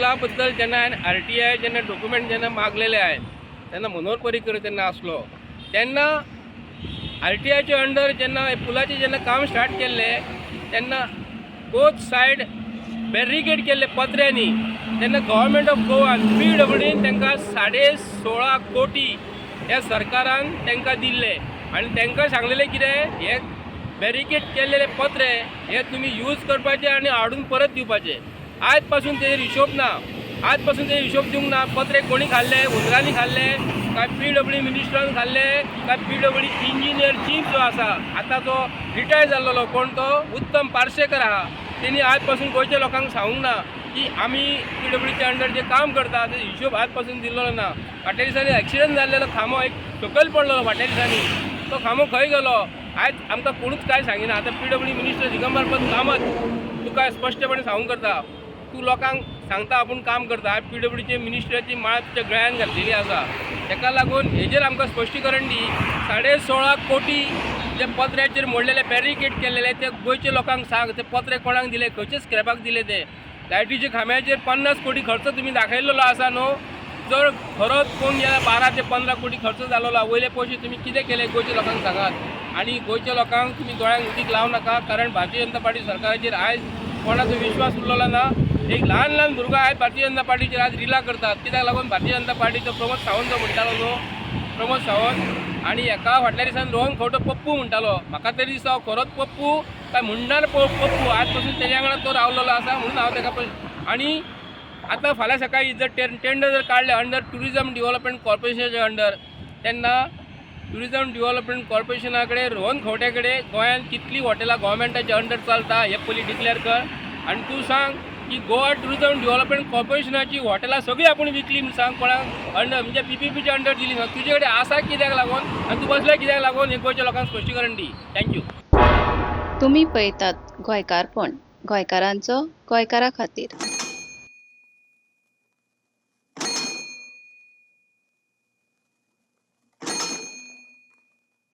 पुला बद्दल जेन्ना हांवें आरटीआय जेन्ना डॉक्युमेंट जेन्ना मागलेले हांवें, तेन्ना मनोहर पर्रीकर जेन्ना आसलो तेन्ना आरटीआयचे अंडर जेन्ना पुलाचें जेन्ना काम स्टार्ट केल्लें तेन्ना बोथ सायड बॅरिकेड केल्ले पत्र्यांनी. तेन्ना गव्हर्मेंट ऑफ गोवान पीडब्ल्यूडीन तांकां 16.5 कोटी ह्या सरकारान तांकां दिल्ले आनी तांकां सांगलेलें कितें, हे बॅरिकेड केल्लेले पत्रे हे तुमी यूज करपाचे आनी हाडून परत दिवपाचे. आयज पासून तेजेर हिशोब ना, आज पासून ते हिशोब दिवंक ना. पत्रे कोणी खाल्ले, हुंदरांनी खाल्ले काय पीडब्ल्यू मिनिस्टरान खाल्ले काय पीडब्ल्यू इंजिनियर चीफ जो आसा, आतां तो रिटायर जाल्लो, कोण तो उत्तम पार्सेकर आहा, तेणी आज पासून गोंयच्या लोकांक सांगूंक ना की आमी पीडब्ल्यूच्या अंडर जे काम करता ते हिशोब आज पासून दिल्लो ना. फाटल्या दिसांनी एक्सिडंट जाल्लेलो खांबो एक सकयल पडलेलो फाटल्या दिसांनी, तो खांबो खंय गेलो, आयज आमकां कोणूच कांय सांगिना. आतां पीडब्ल्यू मिनिस्टर दिगंबर पद कामत, तुका स्पश्टपणे सांगूंक करता, तूं लोकांक सांगता आपूण काम करता, आयज पीडब्ल्यूचे मिनिस्टराची माळ तुज्या गळ्यान घातलेली आसा. ताका लागून हेजेर आमकां स्पश्टीकरण दी. 16.5 कोटी जे पत्र्याचेर मोडलेले, बॅरिकेड केल्लेले, ते गोंयच्या लोकांक सांग, ते पत्रे कोणाक दिले, खंयचे स्क्रॅपाक दिले ते. लायटीच्या खांब्याचेर 50 कोटी खर्च तुमी दाखयलेलो आसा न्हू, जर खरोच पळोवंक गेल्यार 12 ते 15 कोटी खर्च जालोलो आहा. वयले पयशे तुमी कितें केले, गोंयच्या लोकांक सांगात. आनी गोंयच्या लोकांक तुमी दोळ्यांक उदीक लावं नाका, कारण भारतीय जनता पार्टी सरकाराचेर आयज कोणाचो विश्वास उरलेलो ना. एक ल्हान ल्हान भुरगो आयज भारतीय जनता पार्टीचेर आज रिलां करतात. कित्याक लागून? भारतीय जनता पार्टीचो प्रमोद सावंत जो म्हणटालो न्हू, प्रमोद सावंत आनी हेका फाटल्या दिसान रोहन खंवटो पप्पू म्हणटालो, म्हाका तरी दिसता हो खरोच पप्पू काय म्हणणार पप्पू. आज पासून तेज्या वांगडा तो रावलेलो आसा म्हणून हांव तेका आनी आतां फाल्यां सकाळीं जर टेंडर जर काडलें अंडर ट्युरिजम डेव्हलपमेंट कॉर्पोरेशनाच्या अंडर, तेन्ना ट्युरिजम डेव्हलपमेंट कॉर्पोरेशना कडेन, रोहन खंवट्या कडेन गोंयांत कितलीं हॉटेलां गव्हर्मेंटाच्या अंडर चलता हें पयलीं डिक्लेअर कर. आनी तूं सांग की गोवा ट्युरिजम डेव्हलपमेंट कॉर्पोरेशनाची हॉटेलां सगळीं आपूण विकली म्हूण सांग. कोणाक अंडर, म्हणजे पीपीपीच्या अंडर दिली सांग. तुजे कडेन आसा कित्याक लागून आनी तूं बसला कित्याक लागून, हें गोंयच्या लोकांक स्पश्टीकरण दी. Thank you. तुमी पळयतात गोंयकारपण, गोंयकारांचो गोंयकारा खातीर.